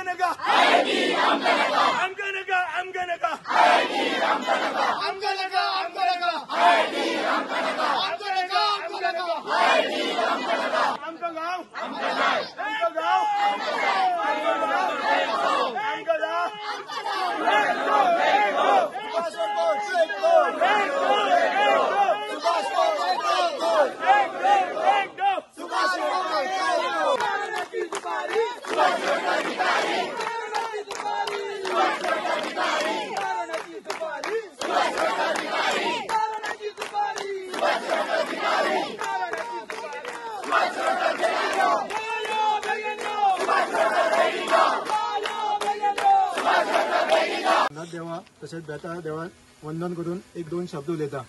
नाका, आमकां नाका, आमकां नाका, आमकां नाका, आमकां नाका, आमकां नाका, आमकां नाका, आमकां नाका, आमकां गांव, आमकां गांव, आमकां गांव, आमकां गांव, देवा तशेंच बेताळ देवा वंदन करून एक दोन शब्द उलयता.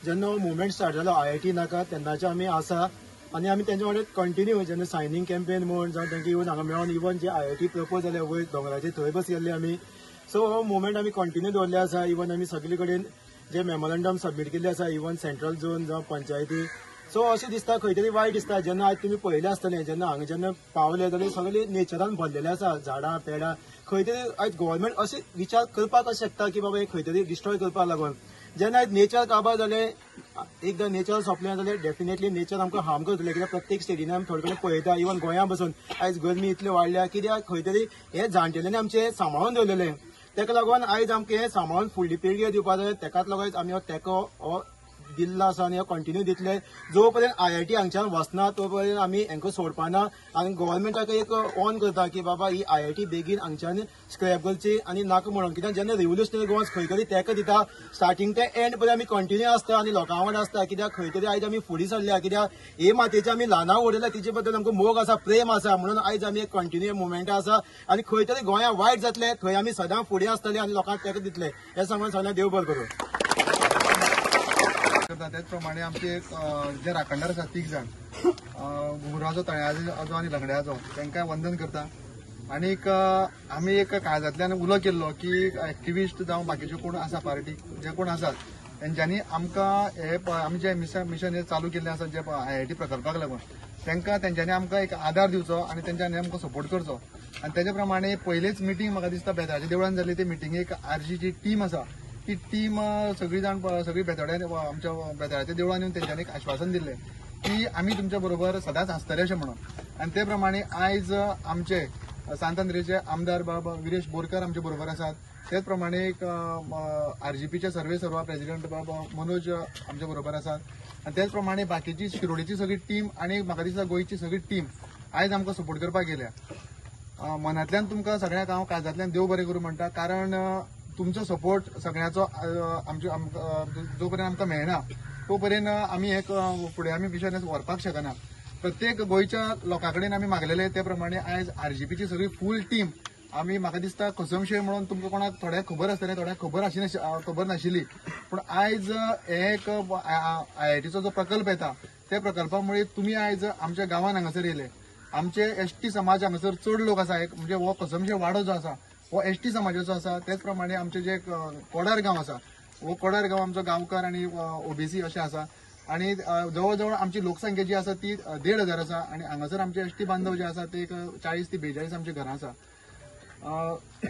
जेन्ना हो मुवमेंट स्टार्ट जालो आय I T नाका तेन्नाचे आमी आसा आनी आमी तेंच्या वांगडा कंटिन्यू जेन्ना सायनींग कॅम्पेन म्हूण जावं तेंकां येवन हांगा मेळोन even J I I T propose जाले वयर दोंगराचेर थंय बस गेल्ले आमी. सो हो मुवमेंट आमी कंटिन्यू दवरले आसा. इवन आमी सगळे कडेन जे मेमोरंडम सबमीट केल्ले आसा इवन सेंट्रल झोन जावं पंचायती. सो अशें दिसता खंय तरी वायट दिसता जेन्ना आयज तुमी पळयलें आसतलें जेन्ना हांगा जेन्ना पावले जाल्यार सगळे नेचरान भरलेलें आसा झाडां पेडां. खंय तरी आयज गव्हर्मेंट अशें विचार करपाक अशें शकता की बाबा हें खंय तरी डिस्ट्रॉय करपाक लागून जेन्ना आयज नेचर काबार जालें एकदां नेचर सोंपलें जाल्यार डेफिनेटली नेचर आमकां हार्म करतलें. कित्याक प्रत्येक स्टेटीन आमी थोडे कडेन पळयता इवन गोंया बसून आयज गरमी इतली वाडल्या कित्याक खंय तरी हे जाणटेल्यांनी आमचें सांबाळून दवरलेलें. ताका लागून आयज आमकां हें सांबाळून फुडली पिळगी दिवपाक जाय. ताकाच लागून आमी हो तेंको हो दिल्लो आसा आनी हो कंटिन्यू दितले. जो पर्यंत आय I T हांगच्यान वचना तो पर्यंत आमी हांकां सोडपाना आनी गव्हर्मेंटाक एक ऑन करता की बाबा ही आय I T बेगीन हांगच्यान स्क्रॅप करची आनी नाका म्हणून. कित्याक जेन्ना रिव्होल्युशनरी गोवन्स खंय तरी तेका दिता स्टार्टिंग ते एंड पर्यंत आमी कंटिन्यू आसता आनी लोकां वांगडा आसता. कित्याक खंय तरी आयज आमी फुडें सरल्या कित्याक हे मातयेचे आमी ल्हाना व्हडल्या तिचे बद्दल आमकां मोग आसा प्रेम आसा म्हणून आयज आमी एक कंटिन्यू मुवमेंट आसा आनी खंय तरी गोंया वायट जातलें थंय आमी सदां फुडें आसतले आनी लोकांक तेका दितले. हें सांगून सगळ्यांक देव बरें करूं. त्याच प्रमाणे आमचे एक जे राखणदार आसा तीग जाण घुंगराचो तळ्याचो आनी लंगड्याचो तांकां वंदन करता. आनीक आमी एक काळजांतल्यान उलो केल्लो की एक्टिविस्ट जावं बाकीचे कोण आसा पार्टी जे कोण आसात तेंच्यांनी आमकां हे आमी जे मिशन हे चालू केल्लें आसा जे आय I T प्रकल्पाक लागून तांकां तेंच्यांनी आमकां एक आदार दिवचो आनी तेंच्यांनी आमकां सपोर्ट करचो. आनी तेच्या प्रमाणे पयलेच मिटींग म्हाका दिसता बेताळाच्या देवळान जाली. ते मिटिंगेक आरजी जी टीम आसा ती टीम सगळी जाण सगळी बेताड्यान आमच्या बेताळाच्या देवळान येवन तेंच्यांनी एक आश्वासन दिल्लें की आमी तुमच्या बरोबर सदांच आसतले अशें म्हणून. आनी ते प्रमाणे आयज आमचे सांत आंद्रेचे आमदार बाबा विरेश बोरकर आमचे बरोबर आसात. तेच प्रमाणे एक आरजीपीचे सर्वे सर्वा प्रेजिडेंट बाबा मनोज आमच्या बरोबर आसात. आनी तेच प्रमाणे बाकीची शिरोडीची सगळी टीम आनी म्हाका दिसता गोंयची सगळी टीम आयज आमकां सपोर्ट करपाक गेल्या. मनांतल्यान तुमकां सगळ्यांक हांव काळजांतल्यान देव बरें करूं म्हणटा कारण तुमचो सपोर्ट सगळ्यांचो आमचे जो पर्यंत आमकां मेळना तो पर्यंत आमी एक फुडें आमी मिशन व्हरपाक शकना. प्रत्येक गोंयच्या लोकां कडेन आमी मागलेले ते प्रमाणे आयज आरजीपीची सगळी फूल टीम आमी म्हाका दिसता कसमशे म्हणून तुमकां कोणाक थोड्याक खबर आसतलें थोड्याक खबर नाशिल्ली पूण आयज हे एक आय आय टीचो जो प्रकल्प येता त्या प्रकल्पा मुळे तुमी आयज आमच्या गांवान हांगासर येयले. आमचे एस टी समाज हांगासर चड लोक आसा एक म्हणजे हो कसमशे वाडो जो आसा हो एस टी समाजाचो आसा. तेच प्रमाणे आमचे जे कोडार गांव आसा हो कोडार गांव आमचो गांवकार आनी ओबीसी अशें आसा आनी जवळ जवळ आमची लोकसंख्या जी आसा ती 1,500 आसा आनी हांगासर आमचे एस टी बांधव जे आसा ते एक 40 ते 42 आमचे घरां आसा.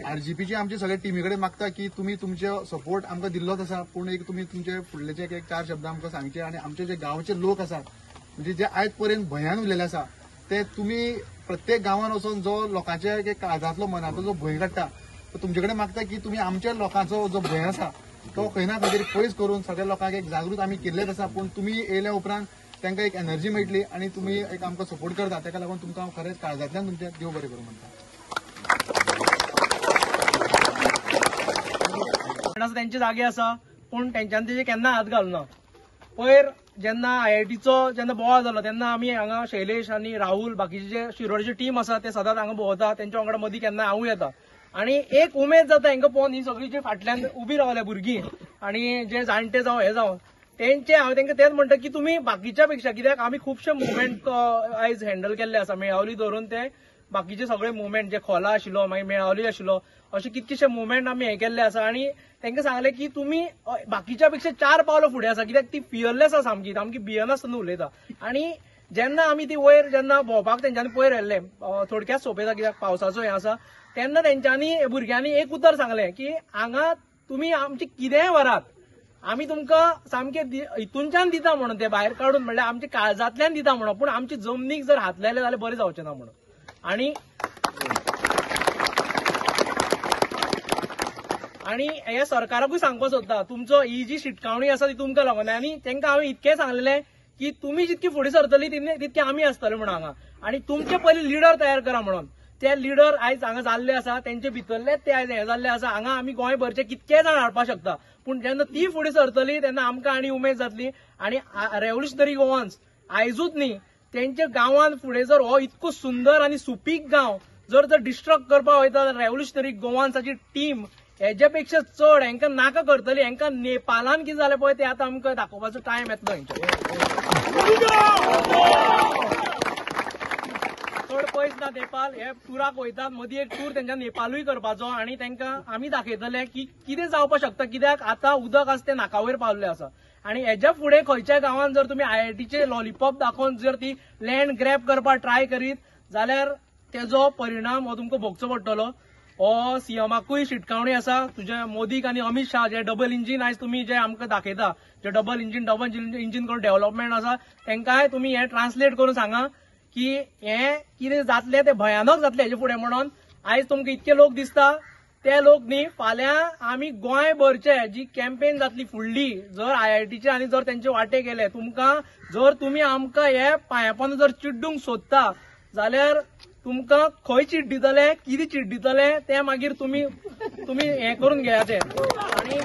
आरजीपीची आमचे सगळे टिमी कडेन मागता की तुमी तुमचे सपोर्ट आमकां दिल्लोच आसा पूण एक तुमी तुमचे फुडले जे एक 4 शब्द आमकां सांगचे आनी आमचे जे गांवचे लोक आसा म्हणजे जे आयज पर्यंत भंयान उरलेले आसा ते तुमी प्रत्येक गांवान वचून जो लोकांच्या काळजांतलो मनांतलो जो भंय काडटा तो तुमचे कडेन मागता की तुमी आमच्या लोकांचो जो भंय आसा तो खंय ना खंय तरी पयस करून सगळ्या लोकांक एक जागृत आमी केल्लेच आसा पूण तुमी येयल्या उपरांत तांकां एक एनर्जी मेळटली आनी तुमी एक आमकां सपोर्ट करता. ताका लागून तुमकां हांव खरेंच काळजांतल्यान तुमचें देव बरें करूं म्हणटा. तेंचे जागे आसा पूण तेंच्यान तेजे केन्ना हात घालना. पयर जेन्ना आय आय टीचो जेन्ना बोवाळ जालो तेन्ना आमी हांगा शैलेश आनी राहुल बाकीचे जे शिरोडची टीम आसा ते सदांच हांगा भोंवता तेंच्या वांगडा मदीं केन्ना हांवूय येता आनी एक उमेद जाता हांकां पळोवन ही सगळी जी फाटल्यान उबी रावल्या भुरगीं आनी जे जाणटे जावं हे जावं तेंचे हांव तांकां तेंच म्हणटा की तुमी बाकीच्या पेक्षा कित्याक आमी खुबशे मुवमेंट आयज हँडल केल्ले आसा मेळावली धरून ते बाकीचे सगळे मुवमेंट जे खोला आशिल्लो मागीर मेळावली आशिल्लो अशे कितकेशे मुवमेंट आमी हे केल्ले आसा आनी तांकां सांगलें की तुमी बाकीच्या पेक्षा 4 पावलां फुडें आसा कित्याक ती फियरलेस आसा सामकी सामकी भियेनासतना उलयता. आनी जेन्ना आमी ती वयर जेन्ना भोंवपाक तेंच्यांनी पयर येल्ले थोडक्यात सोंपें कित्याक पावसाचो हें आसा तेन्ना तेंच्यांनी भुरग्यांनी एक उतर सांगलें की हांगा तुमी आमचे कितेंय व्हरात, आमी तुमकां सामके हितूनच्यान दिता म्हणून, ते भायर काडून म्हणल्यार आमच्या काळजांतल्यान दिता म्हणून, पूण आमची जमनीक जर हात लायले जाल्यार बरें जावचें ना म्हणून. आनी आनी ह्या सरकाराकूय सांगपाक सोदता, तुमचो ही जी शिटकावणी आसा ती तुमकां लागून. आनी तांकां हांवें इतकें सांगलेलें की तुमी जितकी फुडें सरतली तितके आमी आसतले म्हणून हांगा, आनी तुमचे पयलीं लिडर तयार करा म्हणून. ते लिडर आयज हांगा जाल्ले आसा, तेंचे भितरले ते आयज हे जाल्ले आसा. हांगा आमी गोंयभरचे कितके जाण हाडपाक शकता, पूण जेन्ना ती फुडें सरतली तेन्ना आमकां आनी उमेद जातली. आनी रेव्होल्युशनरी गोवन्स आयजूच न्ही, तेंच्या गांवान फुडें जर हो इतको सुंदर आनी सुपीक गांव जर जर डिस्ट्रक्ट करपाक वयता जाल्यार रेव्होल्युशनरी गोवन्साची टीम हेजे पेक्षा चड हेंकां नाका करतली. हेंकां नेपालान कितें जालें पळय तें आतां आमकां दाखोवपाचो टायम येतलो. हेंचो चड पयस ना नेपाल, हे टुराक वयतात, मदीं एक टूर तेंच्या नेपालूय करपाचो आनी तेंकां आमी दाखयतले की कितें जावपाक शकता, कित्याक आतां उदक आसा तें नाका वयर पावल्लें आसा. आनी हेज्या फुडें खंयच्याय गांवान जर तुमी आयआयटीचे लॉलीपॉप दाखोवन जर ती लँड ग्रॅब करपाक ट्राय करीत जाल्यार तेजो परिणाम हो तुमकां भोगचो पडटलो. हो सीएमाकूय शिटकावणी आसा, तुज्या मोदीक आनी अमित शाह जे डबल इंजीन आयज तुमी जे आमकां दाखयता, जे डबल इंजीन करून डेव्हलपमेंट आसा, तेंकांय तुमी हें ट्रान्सलेट करून सांगा की हें कितें जातलें तें भयानक जातलें हेजे फुडें म्हणून. आयज तुमकां इतके लोक दिसता ते लोक न्ही, फाल्यां आमी गोंयभरचे जी कॅम्पेन जातली फुडली जर आयआयटीचे आनी जर तेंचे वाटे गेले, तुमकां जर तुमी आमकां हे पांयापोंदा जर चिड्डूंक सोदता जाल्यार तुमकां खंय चिड्डितले, कितें चिड्डितले तें मागीर तुमी तुमी हें करून घेया तें. आनी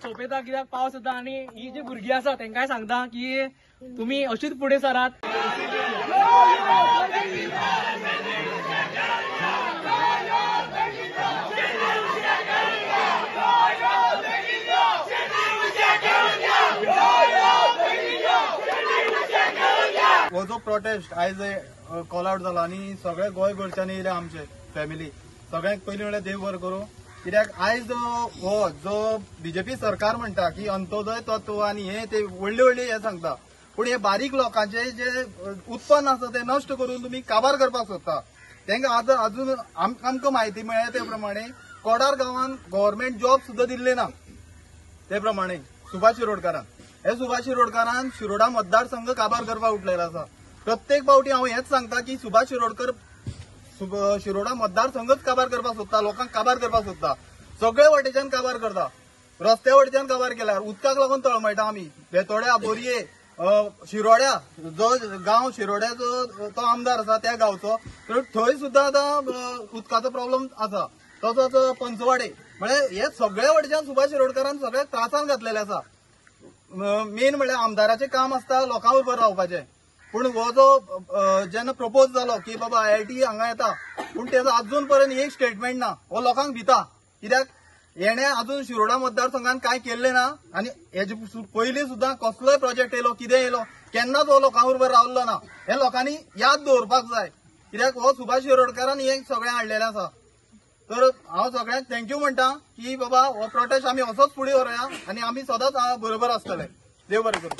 सोंपेता कित्याक पावस येता आनी ही जी भुरगीं आसा तेंकांय सांगता की तुमी अशीच फुडें सरात. हो जो प्रोटेस्ट आयज कॉल आउट जाला आनी सगळे गोंयभरच्यान येयले आमचे फॅमिली, सगळ्यांक पयलीं म्हणल्यार देव बरें करूं, कित्याक आयज हो जो बीजेपी सरकार म्हणटा की अंत्योदय तत्व आनी हे ते व्हडले व्हडले हे सांगता, पूण हे बारीक लोकांचे जे उत्पन्न आसा ते नश्ट करून तुमी काबार करपाक सोदता. तांकां आतां अजून आमकां म्हायती मेळ्ळ्या ते प्रमाणे कोडार गांवान गव्हर्मेंट जॉब सुद्दां दिल्ले ना. ते प्रमाणे सुभाष शिरोडकारान, हे सुभाष शिरोडकारान शिरोडा मतदारसंघ काबार करपाक उठलेलो आसा. प्रत्येक फावटी हांव हेच सांगता की सुभाष शिरोडकर शिरोडा मतदारसंघच काबार करपाक सोदता, लोकांक काबार करपाक सोदता, सगळे वाटेच्यान काबार करता, रस्त्या वटेच्यान काबार केल्यार उदकाक लागून तळमळटा आमी. बेतोड्या, बोरये, शिरोड्या जो गांव शिरोड्याचो तो आमदार आसा त्या गांवचो, तर थंय सुद्दां आतां उदकाचो प्रॉब्लम आसा. तसोच पंचवाडे, म्हळ्यार हे सगळे वटेच्यान सुभाष शिरोडकारान सगळ्या त्रासान घातलेले आसा. मेन म्हळ्यार आमदाराचें काम आसता लोकां बरोबर रावपाचें, पूण हो जो जेन्ना प्रपोज जालो की बाबा आयआयटी हांगा येता, पूण तेजो अजून पर्यंत एक स्टेटमेंट ना. हो लोकांक भिता, कित्याक हेणे अजून शिरोडा मतदारसंघान कांय केल्लें ना आनी हेजे पयलीं सुद्दां कसलोय प्रोजेक्ट येयलो, कितें येयलो, केन्नाच हो लोकां बरोबर रावल्लो ना. हे लोकांनी याद दवरपाक जाय, कित्याक हो सुभाष शिरोडकारान हें सगळें हाडलेलें आसा. तर हांव सगळ्यांक thank you म्हणटा की बाबा हो प्रोटेस्ट आमी असोच फुडें व्हरुया आनी आमी सदांच बरोबर आसतले. देव बरें करूं.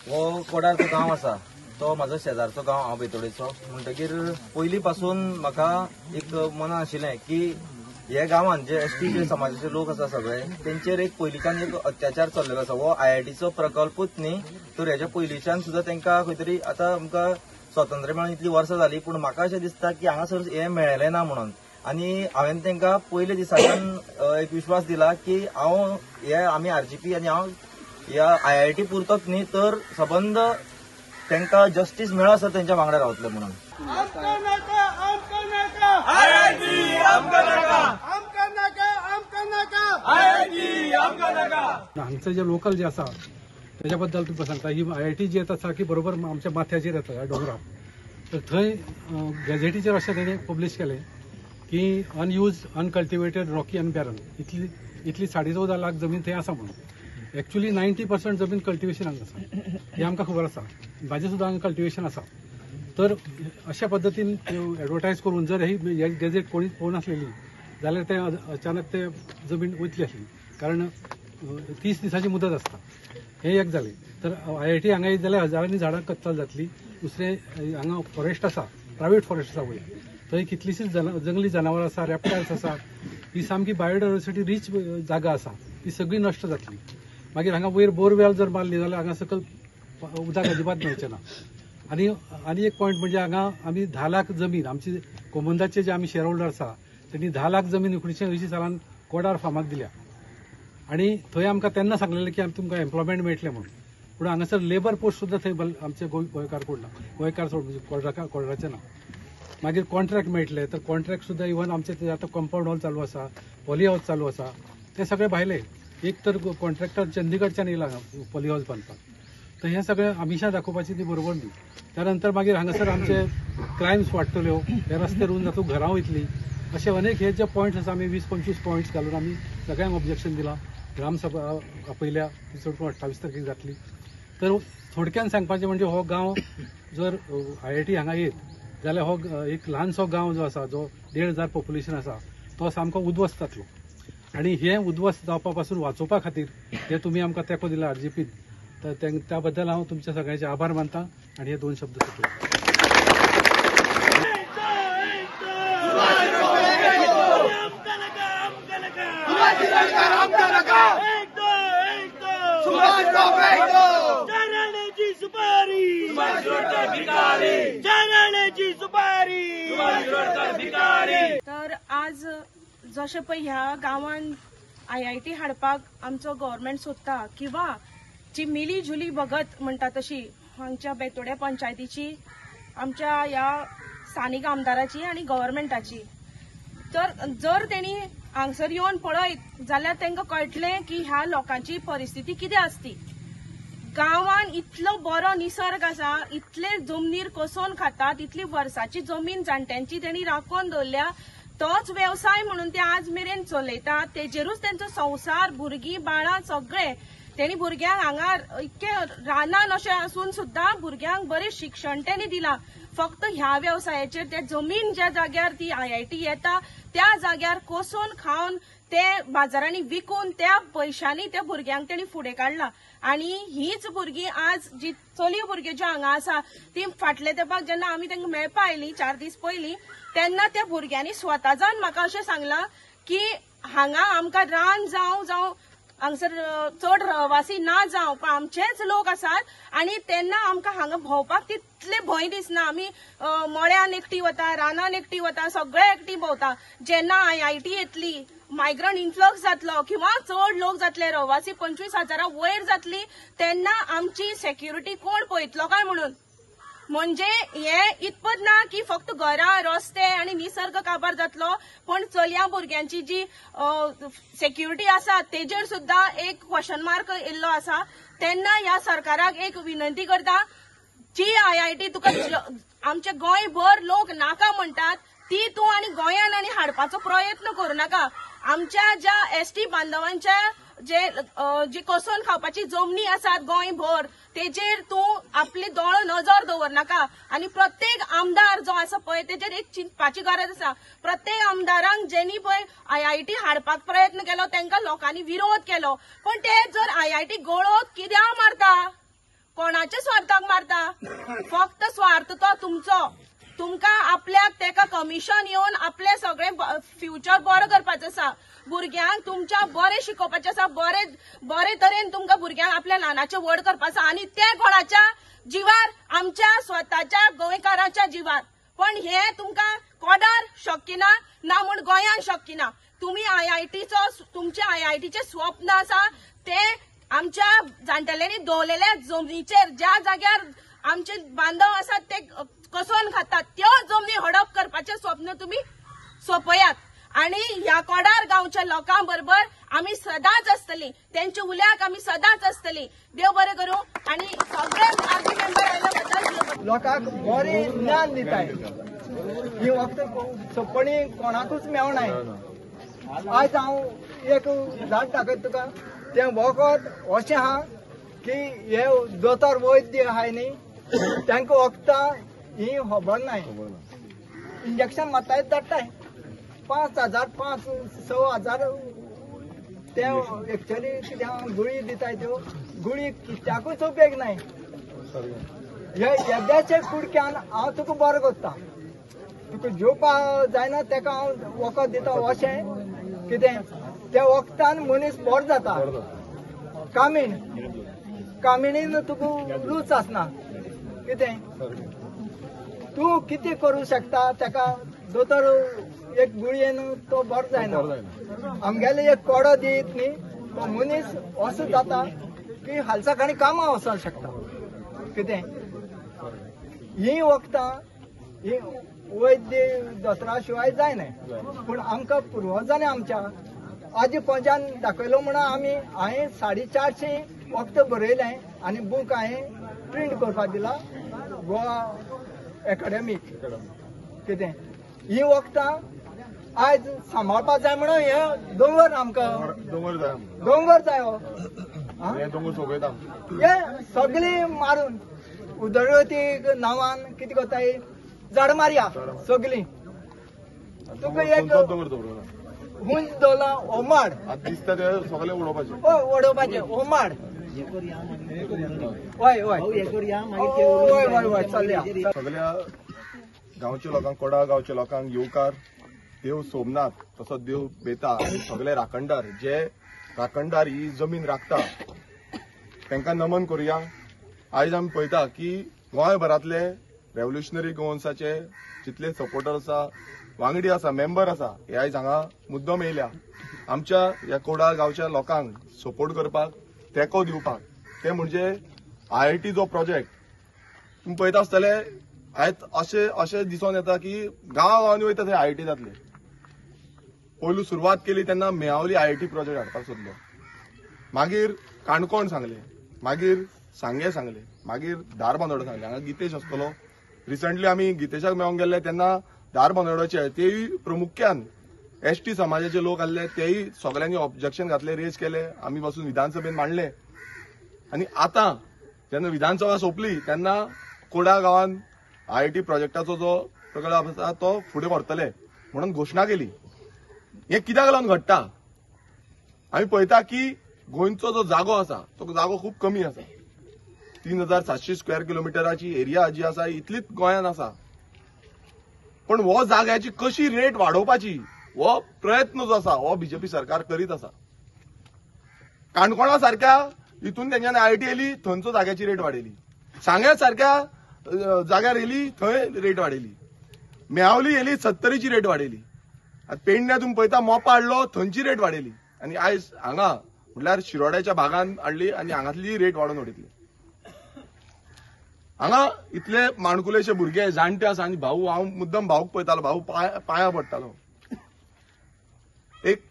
हो कोडारचो गांव आसा तो म्हाजो शेजारचो गांव, हांव बेतोडेचो. म्हणटकीर पयलीं पासून म्हाका एक मनान आशिल्लें की हे गांवान जे एस टी समाजाचे लोक आसा सगळे तेंचेर एक पयलींच्यान एक अत्याचार चल्लेलो आसा. हो आयआयटीचो प्रकल्पूच न्ही तर हेच्या पयलींच्यान सुद्दां तेंकां खंय तरी आतां आमकां स्वातंत्र्य मेळून इतली वर्सां जाली, पूण म्हाका अशें दिसता की हांगासर हें मेळ्ळें ना म्हणून. आनी हांवें तेंकां पयले दिसाच्यान एक विश्वास दिला की हांव हे आमी आरजीपी आनी हांव ह्या आयआयटी पुरतोच न्ही तर सबंद तेंकां जस्टीस मेळसर तेंच्या वांगडा रावतले म्हणून. हांगचे जे लोकल जे आसा तेज्या बद्दल तुमकां सांगता, ही आयआयटी जी येता सारकी बरोबर आमच्या माथ्याचेर येता ह्या दोंगरार, तर थंय गॅझेटीचेर अशें तेणें पब्लीश केलें की unused uncultivated rocky and barren इतली इतली 14.5 लाख जमीन थंय आसा म्हणून. एक्चुअली 90% जमीन कल्टिवेशनाक आसा हें आमकां खबर आसा, भाजी सुद्दां हांगा कल्टिवेशन आसा. तर अशा पद्दतीन एडवर्टायज करून जर ही गॅझेट कोणीच पळोवनासलेली जाल्यार तें अचानक ते जमीन वयतली आसली, कारण 30 दिसांची मुदत आसता. हें एक जालें. तर आयआयटी हांगा येत जाल्यार हजारांनी झाडां कत्तल जातली. दुसरें हांगा फॉरेस्ट आसा, प्रायवेट फॉरेस्ट आसा वयर, थंय कितलीशीच जंगली जनावरां आसा, रेप्टायल्स आसा. ही सामकी बायोडायवर्सिटी रीच जागा आसा, ती सगळी नश्ट जातली. मागीर हांगा वयर बोरवेल जर मारली जाल्यार हांगा सकयल उदक अजिबात मेळचें ना. आनी आनी एक पॉयंट म्हणजे हांगा आमी 10 लाख जमीन आमची कोमंदाचे जे आमी शेअर होल्डर आसा तेणी 10 लाख जमीन 1980 सालान कोडार फार्माक दिल्या आनी थंय आमकां तेन्ना सांगलेलें की आमी तुमकां एम्प्लॉयमेंट मेळटलें म्हणून. पूण हांगासर लेबर पोस्ट सुद्दां थंय आमचे गोंयकार कोण ना, गोंयकार सोड म्हणजे कोडराचे ना. मागीर कॉन्ट्रॅक्ट मेळटले तर कॉन्ट्रॅक्ट सुद्दां इवन आमचे ते आतां कंपाउंड हॉल चालू आसा, पॉली हावस चालू आसा, ते सगळे भायले. एक तर कॉन्ट्रॅक्टर चंदीगडच्यान येयला पॉली हावस बांदपाक. तर हें सगळें आमिशां दाखोवपाची ती बरोबर न्ही. त्या नंतर मागीर हांगासर आमचे क्रायम्स वाडटल्यो, हे रस्ते रुंद जातून घरां वयतली, अशे अनेक हे जे पॉयंट्स आसा आमी 20-25 पॉयंट्स घालून आमी सगळ्यांक ऑब्जेक्शन दिलां. ग्रामसभा आपयल्या, ती चड करून 28 तारखेक जातली. तर थोडक्यान सांगपाचें म्हणजे हो गांव जर आयआयटी हांगा येत जाल्यार हो एक ल्हानसो गांव जो आसा, जो 1500 पॉप्युलेशन आसा, तो सामको उद्ध्वस्त जातलो. आनी हें उद्ध्वस्त जावपा पासून वाचोवपा खातीर हे तुमी आमकां तेंको दिला आरजीपीन, तर त्या बद्दल हांव तुमच्या सगळ्यांचे आभार मानता आनी हे 2 शब्द सोडटा. तर आज जशें पळय ह्या गांवान आयआयटी हाडपाक आमचो गव्हर्मेंट सोदता किंवा जी मिली जुली भगत म्हणटा तशी आमच्या बेतोड्या पंचायतीची, आमच्या ह्या स्थानीक आमदाराची आनी गव्हर्मेंटाची, तर जर तेणी हांगसर येवन पळयत जाल्यार तांकां कळटलें की ह्या लोकांची परिस्थिती कितें आसती. गांवान इतलो बरो निसर्ग आसा, इतले जमनीर कसोवन खातात, इतली वर्साची जमीन जाणट्यांची तेणी राखून दवरल्या, तोच वेवसाय म्हणून ते आज मेरेन चलयतात, तेजेरूच तेंचो संवसार, भुरगीं बाळां सगळे तेणी भुरग्यांक हांगा इतके रानान अशें आसून सुद्दां भुरग्यांक बरें शिक्षण तेणी दिलां. फक्त ह्या वेवसायाचेर ते जमीन ज्या जाग्यार ती आयआयटी येता त्या जाग्यार कोसून खावन ते बाजारांनी विकून त्या पयशांनी त्या भुरग्यांक तेणी फुडें काडला. आनी हीच भुरगीं आज जी चली भुरगीं ज्यो हांगा आसा ती फाटले तेंपाक जेन्ना आमी तांकां मेळपा आयलीं 4 दीस पयलीं तेन्ना त्या भुरग्यांनी स्वता जावन म्हाका अशें सांगलां की हांगा आमकां रान जावं जावं हांगसर चड रहवासी ना जावं पण आमचेच लोक आसात आनी तेन्ना आमकां हांगा भोंवपाक तितले भंय दिसना. आमी मळ्यान एकटी वता, रानान एकटी वता, सगळे एकटी भोंवता. जेन्ना आयआयटी येतली, मायग्रंट इन्फ्लक्स जातलो किंवा चड लोक जातले, रहवासी 25,000 वयर जातली, तेन्ना आमची सेक्युरिटी कोण पळयतलो काय म्हणून. म्हणजे हे इतपत ना की फक्त घरां, रस्ते आनी निसर्ग काबार जातलो, पण चलयां भुरग्यांची जी सेक्युरिटी आसा तेजेर सुद्दां एक क्वेश्चन मार्क येयल्लो आसा. तेन्ना ह्या सरकाराक एक विनंती करता, जी आयआयटी तुका आमचे गोंयभर लोक नाका म्हणटात ती तूं आनी गोंयान आनी हाडपाचो प्रयत्न करूं नाका. आमच्या ज्या एसटी बांधवांच्या जे जी कसोवन खावपाची जमनी आसात गोंयभर तेजेर तूं आपली दोळो नजर दवर नाका. आनी प्रत्येक आमदार जो आसा पळय तेजेर एक चिंतपाची गरज आसा. प्रत्येक आमदारांक जेणी पळय आयआयटी हाडपाक प्रयत्न केलो तांकां लोकांनी विरोध केलो, पण ते जर आयआयटी गळोत कित्याक मारता, कोणाच्या स्वार्थाक मारता? फक्त स्वार्थ तो तुमचो, तुमकां आपल्याक तेका कमिशन येवन आपले सगळे फ्युचर बरो करपाचें आसा, भुरग्यांक तुमच्या बरें शिकोवपाचें आसा, बरे बरे तरेन तुमकां भुरग्यांक आपल्या ल्हानाचें व्हड करपाचें आसा, आनी ते कोणाच्या जिवार? आमच्या स्वताच्या गोंयकारांच्या जिवार. पण हे तुमकां कोडार शक्य ना, ना म्हूण गोंयांत शक्य ना. तुमी आयआयटीचो, तुमचे आयआयटीचें स्वप्न आसा ते आमच्या जाणटेल्यांनी दवरलेल्या जमनीचेर, ज्या जाग्यार आमचे बांधव आसात ते कसोवन खातात त्यो जमनी हडप करपाचें स्वप्न तुमी सोंपयात. आनी ह्या कोडार गांवच्या लोकां बरोबर आमी सदांच आसतली, तेंच्या उल्याक आमी सदांच आसतली. देव बरें करूं आनी सगळे आरजी मेंबर आयल्या बद्दल लोकांक बरें ज्ञान दिताय. ही वखद सोंपणी कोणाकूच मेळनाय. आयज हांव एक झाड दाखयता तुका, तें वखद अशें आहा की हे दोतोर वैद्य आहाय न्ही तांकां वखदां ही खबर नाय, इंजेक्शन मारताय धाडटाय. 5,000 5-6 हजार ते एक्चुअली कितें गुळी दिताय, त्यो गुळी कित्याकूच उपेग नाय. हे येद्याच्या कुडक्यान हांव तुका बरो करता, तुका जेवपा जायना तेका हांव वखद दिता, अशें कितें त्या वखदान मनीस बरो जाता. कामीण, कामिणीन तुका रूच आसना, कितें तूं कितें करूं शकता तेका दोतोर एक गुळयेन तो बरो जायना. आमगेले एक कोडो दीत न्ही, तो मनीस असो जाता की हालचा खाणी कामां वचोंक शकता. कितें ही वखदां ही वैद्य दोतोरा शिवाय जायना, पूण आमकां पुर्वजांनी आमच्या आजी पणज्यान दाखयलो म्हणून आमी हांवें 450 वखदां बरयलें आनी बूक हांवें प्रिंट करपाक दिला गोवा एकाडेमीक. कितें ही वखदां आयज सांबाळपाक जाय म्हणून हे दोंगर आमकां दोंगर जाय, दोंगर जाय हो. हे दोंगर सोंपयता हे सगळी मारून उदरगती नांवान कितें करताय, झाडां मारया सगळीं. तुका एक दोंगर दवरना, हुंज दवरला ओमाड दिसता ते सगळे उडोवपाचे, उडोवपाचे ओमाड. हय हय हय हय हय चलया. सगळ्या गांवच्या लोकांक, कोडा गांवच्या लोकांक येवकार. देव सोमनाथ तसो देव बेता आनी सगळे राखणदार, जे राखणदार ही जमीन राखता तांकां नमन करुया. आयज आमी पळयता की गोंयभरांतले रेव्होल्युशनरी गोवन्साचे जितले सपोर्टर आसा, वांगडी आसा, मेंबर आसा, हे आयज हांगा मुद्दम येयल्या आमच्या ह्या कोडा गांवच्या लोकांक सपोर्ट करपाक, तेंको दिवपाक. ते म्हणजे आयआयटी जो प्रोजेक्ट तुमी पळयता आसतले, आयज अशें अशें दिसून येता की गांवा गांवांनी वयता थंय आयआयटी जातले. पयलू सुरवात केली तेन्ना मेहावली आयआयटी प्रोजेक्ट हाडपाक सोदलो, मागीर काणकोण सांगले, मागीर सांगे सांगले, मागीर धारबांदोडा सांगले. हांगा गितेश आसतलो. रिसंटली आमी गितेशाक मेळोंक गेल्ले तेन्ना धारबांदोडाचे तेय प्रामुख्यान एसटी समाजाचे लोक आसले, तेय सगळ्यांनी ऑब्जेक्शन घातले, रेज केले, आमी बसून विधानसभेन मांडले. आनी आतां जेन्ना विधानसभा सोंपली तेन्ना कोडा गांवान आयआयटी प्रोजेक्टाचो जो प्रकल्प आसा तो फुडें व्हरतले म्हणून घोशणा केली. हें कित्याक लागून घडटा? आमी पळयता की गोंयचो जो जागो आसा तो जागो खूब कमी आसा. 3700 स्क्वेअर किलोमिटराची एरिया जी आसा इतलीच गोंयांत आसा, पण हो जाग्याची कशी रेट वाडोवपाची हो प्रयत्न जो आसा हो बीजेपी सरकार करीत आसा. काणकोणा सारक्या हितून तेंच्यांनी आयआयटी येयली, थंयचो जाग्याची रेट वाडयली. सांग्या सारक्या जाग्यार येयली, थंय रेट वाडयली. मेहावली येयली, 70ची रेट वाडयली. आतां पेडण्या तुमी पळयता मोपा हाडलो, थंयची रेट वाडयली. आनी आयज हांगा म्हटल्यार शिरोड्याच्या भागान हाडली आनी हांगातली रेट वाडोवन उडयतली. हांगा इतले माणकुलेशे भुरगे जाणटे आसा आनी भाऊ, हांव मुद्दम भाऊक पळयतालो, भाऊ पांया पडटालो. एक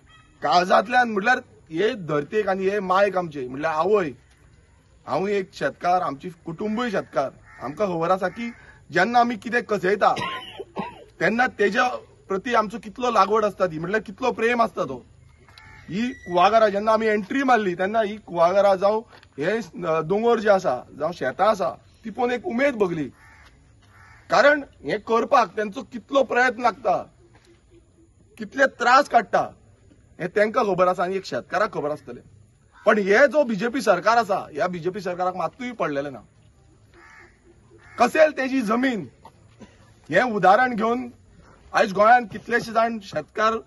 काळजांतल्यान म्हटल्यार हे धरतेक आनी हे मायक आमचे म्हटल्यार आवय. हांव एक शेतकार, आमची कुटुंबूय शेतकार. आमकां खबर आसा की जेन्ना आमी कितें कसयता तेन्ना तेज्या प्रती आमचो कितलो लागवड आसता ती, म्हटल्यार कितलो प्रेम आसता तो. ही कुवाघरां जेन्ना आमी एंट्री मारली तेन्ना ही कुवाघरां जावं हे दोंगर जे आसा जावं शेतां आसा ती पळोवन एक उमेद भोगली. कारण हें करपाक तेंचो कितलो प्रयत्न लागता, कितले त्रास काडटा हें तेंकां खबर आसा आनी एक शेतकाराक खबर आसतलें. पण हे जो बीजेपी सरकार आसा ह्या बीजेपी सरकाराक मात्तूय पडलेलें ना. कसेल तेजी जमीन हें उदाहरण घेवन आयज गोंयांत कितलेशे जाण शेतकार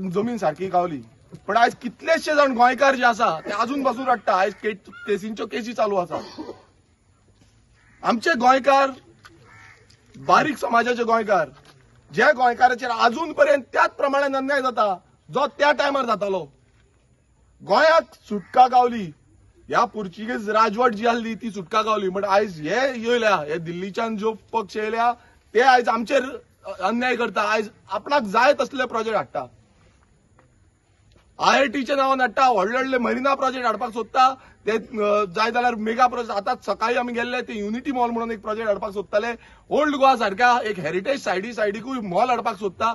जमीन सारकी गावली, पण आयज कितलेशे जाण गोंयकार जे आसा ते अजून पासून रडटा. आयज केसींच्यो केसी चालू आसा. आमचे गोंयकार, बारीक समाजाचे गोंयकार, जे गोंयकाराचेर अजून पर्यंत त्याच प्रमाणे अन्याय जाता जो त्या टायमार जातालो. गोंयाक सुटका गावली, ह्या पुर्तुगेज राजवट जी आसली ती सुटका गावली, बट आयज हे येयल्या, हे दिल्लीच्यान जो पक्ष येयल्या ते आयज आमचेर अन्याय करता. आयज आपणाक जाय तसले प्रोजेक्ट हाडटा, आयआयटीच्या नांवान हाडटा, व्हडले व्हडले मरिना प्रोजेक्ट हाडपाक सोदता ते, जाय जाल्यार मेगा प्रोजेक्ट. आतां सकाळी आमी गेल्ले ते युनिटी मॉल म्हणून एक प्रोजेक्ट हाडपाक सोदताले. ओल्ड गोवा सारक्या एक हेरिटेज सायडीकूय मॉल हाडपाक सोदता.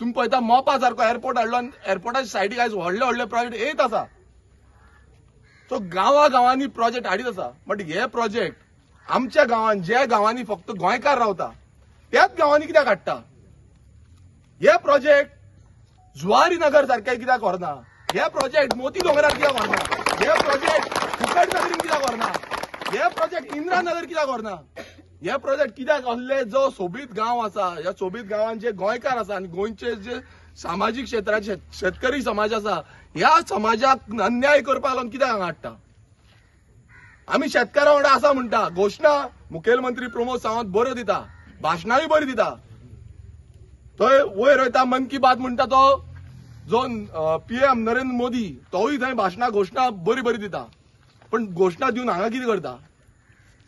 तुमी पळयता मोपा सारको एअरपोर्ट हाडलो आनी एअरपोर्टाच्या सायडीक आयज व्हडले व्हडले प्रोजेक्ट येत आसा. सो गांवा गांवांनी प्रोजेक्ट हाडीत आसा. बट हे प्रोजेक्ट आमच्या गांवांत, ज्या गांवांनी फक्त गोंयकार रावता त्याच गांवांनी कित्याक हाडटा हे प्रोजेक्ट? जुवारी नगर सारखे कित्याक व्हरना? हे प्रोजेक्ट मोती दोंगरार कित्याक व्हरना? हे प्रोजेक्ट फुकट नगरीन कित्याक व्हरना? हे प्रोजेक्ट इंदिरा नगर कित्याक व्हरना? हे प्रोजेक्ट कित्याक असले जो सोबीत गांव आसा, ह्या सोबीत गांवान जे गोंयकार आसा आनी गोंयचे जे सामाजीक क्षेत्राचे शेतकरी समाज आसा, ह्या समाजाक अन्याय करपाक लागून कित्याक हांगा हाडटा? आमी शेतकारां वांगडा आसा म्हणटा, घोशणा मुखेलमंत्री प्रमोद सावंत बऱ्यो दिता, भाशणांय बरी दिता, थंय वयर वयता मन की बात म्हणटा तो जो पीएम नरेंद्र मोदी तोय थंय भाशणां घोशणा बरी बरी दिता, पण घोशणा दिवन हांगा कितें करता?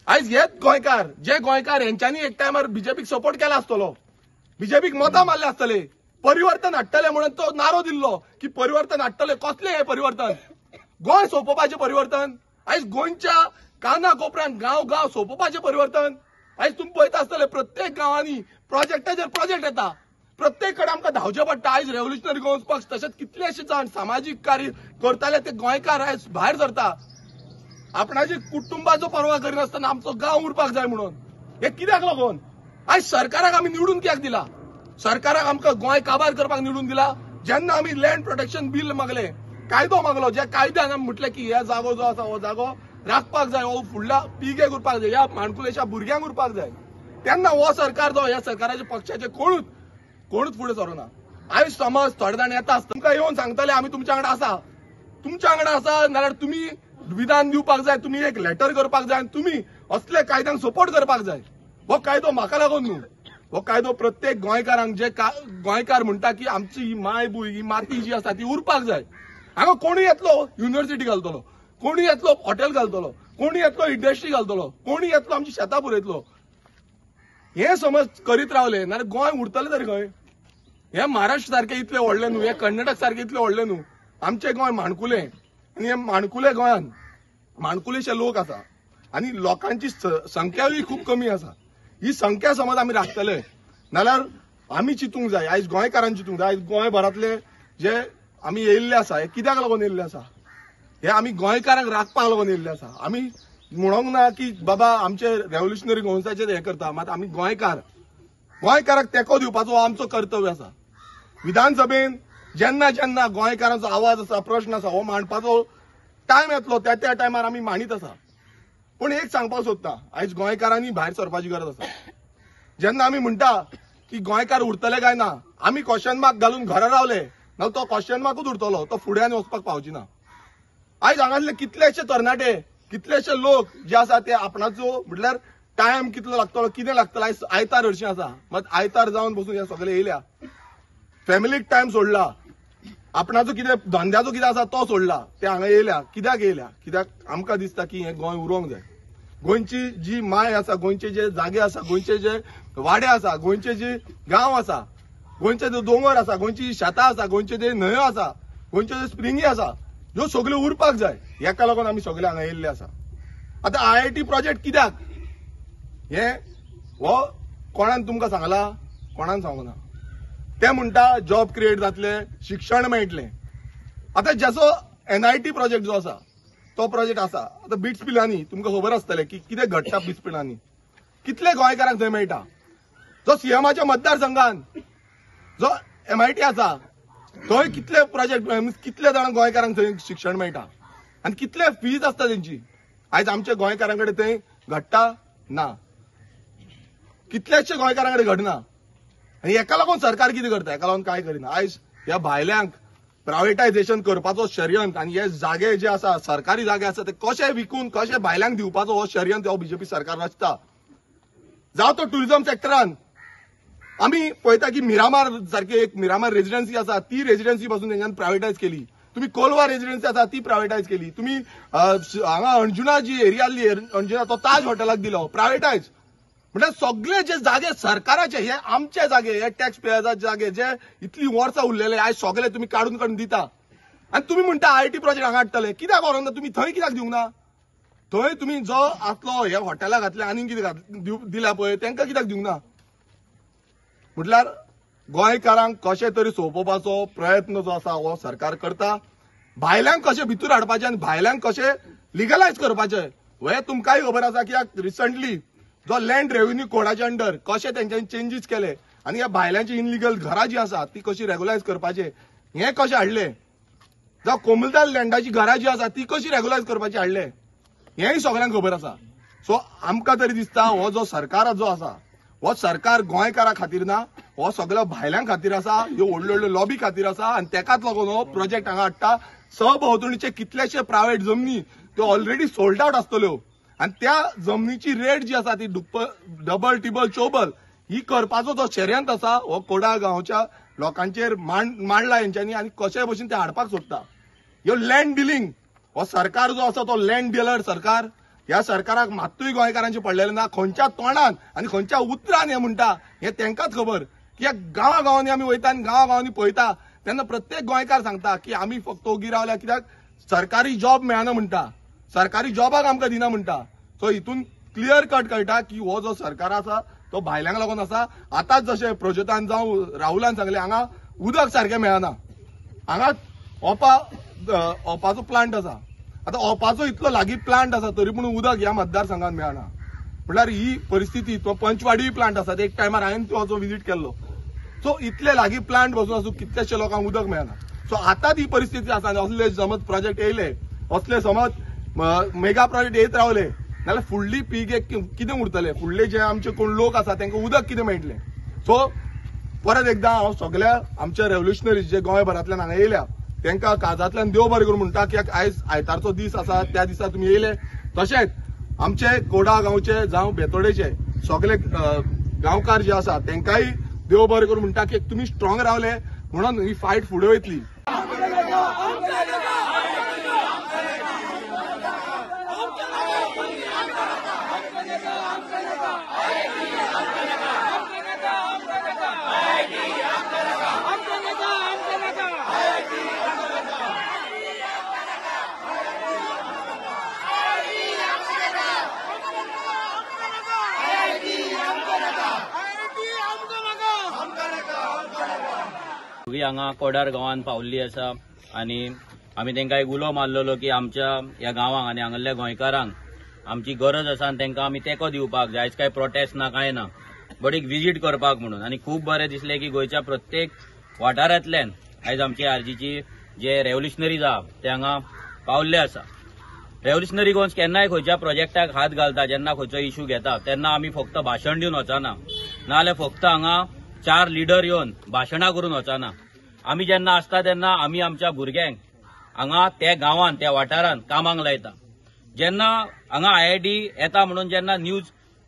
आयज हेच गोंयकार, जे गोंयकार हेंच्यांनी एक टायमार बीजेपीक सपोर्ट केला आसतलो, बीजेपीक मतां मारले आसतले, परिवर्तन हाडटले म्हणून तो नारो दिल्लो की परिवर्तन हाडटले. कसलें हें परिवर्तन? गोंय सोंपोवपाचें परिवर्तन. आयज गोंयच्या काना कोपऱ्यान गांव गांव सोंपोवपाचें परिवर्तन. आयज तुमी पळयता आसतले प्रत्येक गांवांनी प्रोजेक्टाचेर प्रोजेक्ट येता, प्रत्येक कडेन आमकां धांवचें पडटा. आयज रेव्होल्युशनरी गोवन्स पक्ष तशेंच कितलेशे जाण सामाजीक कार्य करताले ते गोंयकार आयज भायर सरता, आपणाचे कुटुंबाचो पर्वा करिनासतना आमचो गांव उरपाक जाय म्हणून. हे कित्याक लागून? आयज सरकाराक आमी निवडून कित्याक दिला? सरकाराक आमकां गोंय काबार करपाक निवडून दिला. जेन्ना आमी लँड प्रोटेक्शन बील मागले, कायदो मागलो, ज्या कायद्यान आमी म्हटलें की हे जागो जो आसा हो जागो राखपाक जाय, हो फुडल्या पिळगेक उरपाक जाय, ह्या माणकुलेच्या भुरग्यांक उरपाक जाय, तेन्ना हो सरकार जो ह्या सरकाराच्या पक्षाचे कोणूच फुडें सरोना. आयज समज थोडे जाण येता आसता तुमकां येवन सांगतले आमी तुमच्या वांगडा आसा, तुमच्या वांगडा आसा, नाल्यार तुमी विधान दिवपाक जाय, तुमी एक लेटर करपाक जाय आनी तुमी असले कायद्यांक सपोर्ट करपाक जाय. हो कायदो म्हाका लागून न्हू, हो कायदो प्रत्येक गोंयकारांक, जे गोंयकार म्हणटा की आमची ही मायभूंय, ही माती जी आसा ती उरपाक जाय. हांगा कोणूय येतलो युनिव्हर्सिटी घालतलो, कोणूय येतलो हॉटेल घालतलो, कोणूय येतलो इंडस्ट्री घालतलो, कोणूय येतलो आमची शेतां पुरयतलो. हे समज करीत रावले नाल्यार गोंय उरतलें तरी खंय? हे महाराष्ट्र सारकें इतलें व्हडलें न्हू, हे कर्नाटक सारकें इतलें व्हडलें न्हू. आमचें गोंय माणकुलें आनी हे माणकुले गोंयान माणकुलेशे लोक आसा आनी लोकांची संख्याय खूब कमी आसा. ही संख्या समज आमी राखतले नाल्यार आमी चिंतूंक जाय, आयज गोंयकारांनी चिंतूंक जाय. आयज गोंयभरांतले जे आमी येयल्ले आसा हे कित्याक लागून येयल्ले आसा? हे आमी गोंयकारांक राखपाक लागून येयल्ले आसा. आमी म्हणोंक ना की बाबा आमचे रेव्होल्युशनरी गोवन्साचेर हे करता, मात आमी गोंयकार, गोंयकाराक तेंको दिवपाचो आमचो कर्तव्य आसा. विधानसभेन जेन्ना जेन्ना गोंयकारांचो आवाज आसा, प्रश्न आसा, हो मांडपाचो टायम येतलो त्या त्या टायमार आमी मांडीत आसा. पूण एक सांगपाक सोदता, आयज गोंयकारांनी भायर सरपाची गरज आसा. जेन्ना आमी म्हणटा की गोंयकार उरतले काय ना, आमी क्वेश्चन मार्क घालून घरा रावले ना तो क्वेश्चन मार्कूच उरतलो, तो फुड्यान वचपाक पावची ना. आयज हांगासले कितलेशे तरणाटे, कितलेशे लोक जे आसा ते आपणाचो म्हटल्यार टायम कितलो लागतलो, कितें लागतलो. आयज आयतार हरशीं आसा, मात आयतार जावन बसून हे सगळे येयल्या, फॅमिलीक टायम सोडला, आपणाचो कितें धंद्याचो कितें आसा तो सोडला, ते हांगा येयल्या. कित्याक येयल्या? कित्याक आमकां दिसता की हें गोंय उरोंक जाय. गोंयची जी माय आसा, गोंयचे जे जागे आसा, गोंयचे जे वाडे आसा, गोंयचे जे गांव आसा, गोंयचे जे दोंगर आसा, गोंयची शेतां आसा, गोंयचे जे न्हंयो आसा, गोंयचे जे स्प्रिंगी आसा, ह्यो सगल्यो उरपाक जाय. हेका लागून आमी सगळे हांगा येयल्ले आसा. आतां आयआयटी प्रोजेक्ट कित्याक हे हो कोणान तुमकां सांगला? कोणान सांगूना. ते म्हणटा जॉब क्रिएट जातले, शिक्षण मेळटलें. आतां जसो एनआयटी प्रोजेक्ट जो आसा तो प्रोजेक्ट आसा. आतां बिट्स पिलांनी तुमकां खबर आसतलें की कितें घडटा बिट्स पिलांनी, कितले गोंयकारांक थंय मेळटा. जो सीएमाच्या मतदारसंघान जो एमआयटी आसा थंय कितले प्रोजेक्ट, कितले जाणां गोंयकारांक थंय शिक्षण मेळटा आनी कितले फीज आसता तेंची. आयज आमच्या गोंयकारां कडेन थंय घडटा ना, कितल्याशे गोंयकारां कडेन घडना. आनी हेका लागून सरकार कितें करता? हेका लागून कांय करिना. आयज ह्या भायल्यांक प्रायवेटायझेशन करपाचो षडयंत्र आनी हे जागे जे आसा, सरकारी जागे आसा, ते कशे विकून कशे भायल्यांक दिवपाचो हो षडयंत्र हो बीजेपी सरकार रचता. जावं तो टुरिझम सेक्टरान आमी पळयता की मिरामार सारकी एक मिरामार रेजिडेन्सी आसा, ती रेजिडेन्सी पासून तेंच्यान प्रायवेटायज केली. तुमी कोलवा रेजिडेन्सी आसा ती प्रायवेटायज केली. तुमी हांगा अंजुना जी एरिया आसली, अंजुना तो ताज हॉटेलाक दिलो प्रायवेटायज. म्हटल्यार सगळे जे जागे सरकाराचे, हे आमचे जागे, हे टॅक्स पेयर्साचे जागे जे इतली वर्सां उरलेले आयज सगळे तुमी काडून काडून दिता. आनी तुमी म्हणटा आयआयटी प्रोजेक्ट हांगा हाडटले, कित्याक व्हरोंक ना तुमी? थंय कित्याक दिवंक ना? थंय तुमी जो आसलो हे हॉटेला घातले आनी कितें दिला पळय तांकां कित्याक दिवंक ना? म्हटल्यार गोंयकारांक कशें तरी सोंपोवपाचो प्रयत्न जो आसा हो सरकार करता. भायल्यांक कशें भितर हाडपाचें आनी भायल्यांक कशें लिगलायज करपाचें हें तुमकांय खबर आसा. कित्याक रिसंटली जो लँड रेव्हेन्यू कोडाच्या अंडर कशें तेंच्यांनी चेंजीस केले आनी ह्या भायल्यांची इनलिगल घरां जी आसा ती कशी रेगुलायज करपाचें हें कशें हाडलें, जावं कोमलदार लँडाची घरां जी आसा ती कशी रेगुलायज करपाची हाडलें, हेंय सगळ्यांक खबर आसा. सो आमकां तरी दिसता हो जो सरकार जो आसा हो सरकार गोंयकारा खातीर ना, हो सगळो भायल्यां खातीर आसा, ह्यो व्हडल्यो व्हडल्यो लॉबी खातीर आसा आनी तेकाच लागून हो प्रोजेक्ट हांगा हाडटा. सहभोंवतणीचे कितलेशे प्रायव्हेट जमनी त्यो ऑलरेडी सोल्ड आवट आसतल्यो आनी त्या जमनीची रेट जी आसा ती डबल टिबल चोबल ही करपाचो जो षडयंत्र आसा हो कोडा गांवच्या लोकांचेर मांडला हेंच्यांनी आनी कशेय भशेन ते हाडपाक सोदता. ह्यो लँड डिलिंग हो सरकार जो आसा तो लँड डिलर सरकार. ह्या सरकाराक मात्तूय गोंयकारांचे पडलेलें ना. खंयच्या तोंडान आनी खंयच्या उतरान हें म्हणटा हें तेंकांच खबर. कित्याक गांवा गांवांनी आमी वयता आनी गांवा गांवांनी पळयता तेन्ना प्रत्येक गोंयकार सांगता की आमी फक्त ओगी रावल्या कित्याक सरकारी जॉब मेळना म्हणटा, सरकारी जॉबाक आमकां दिना म्हणटा. सो हितून क्लियर कट कळटा की हो जो सरकार आसा तो भायल्यांक लागून आसा. आतांच जशें प्रज्योतान जावं राहुलान सांगलें हांगा उदक सारकें मेळना, हांगा ओपाचो प्लांट आसा. आतां ओपाचो इतलो लागीं प्लांट आसा तरी पूण उदक ह्या मतदारसंघात मेळना. म्हणल्यार ही परिस्थिती. तो पंचवाडी प्लांट आसा, एक टायमार हांवें तो विजीट केल्लो. सो इतले लागीं प्लांट बसून आसूं कितलेशे लोकांक उदक मेळना. सो आतां ती परिस्थिती आसा आनी असले समज प्रोजेक्ट येयले, असले समज मेगा प्रोजेक्ट येत रावले नाल्यार फुडली पिळगेक कितें उरतलें, फुडले जे आमचे कोण लोक आसा तांकां उदक कितें मेळटलें. सो परत एकदां हांव सगळ्या आमच्या रेव्होल्युशनरीज जे गोंयभरांतल्यान हांगा येयल्या तांकां काळजांतल्यान देव बरें करूं म्हणटा की आयज आयतारचो दीस आसा त्या दिसा तुमी येयले. तशेंच आमचे कोडा गांवचे जावं बेतोडेचे सगळे गांवकार जे आसा तांकांय देव बरें करूं म्हणटा की तुमी स्ट्रॉंग रावले म्हणून ही फायट फुडें वयतली. हांगा कोडार गांवांत पावल्ली आसा आनी आमी तांकां एक उलो मारलेलो की आमच्या ह्या गांवांक आनी हांगासरल्या गोंयकारांक आमची गरज आसा आनी तांकां आमी तेंको दिवपाक जाय. आयज कांय प्रोटेस्ट ना कांय ना, बट एक विजीट करपाक म्हणून. आनी खूब बरें दिसलें की गोंयच्या प्रत्येक वाठारांतल्यान आयज आमची आरजीची जे रेव्होल्युशनरीज आहा ते हांगा पावल्ले आसा. रेव्होल्युशनरी गोंस केन्नाय खंयच्या प्रोजेक्टाक हात घालता, जेन्ना खंयचो इशू घेता तेन्ना आमी फक्त भाशण दिवन वचना, नाजाल्यार फक्त हांगा चार लिडर येवन भाशणां करून वचना. आमी जेन्ना आसता तेन्ना आमी आमच्या भुरग्यांक हांगा त्या गांवान त्या वाठारान कामाक लायता. जेन्ना हांगा आयआयटी येता म्हणून जेन्ना न्यूज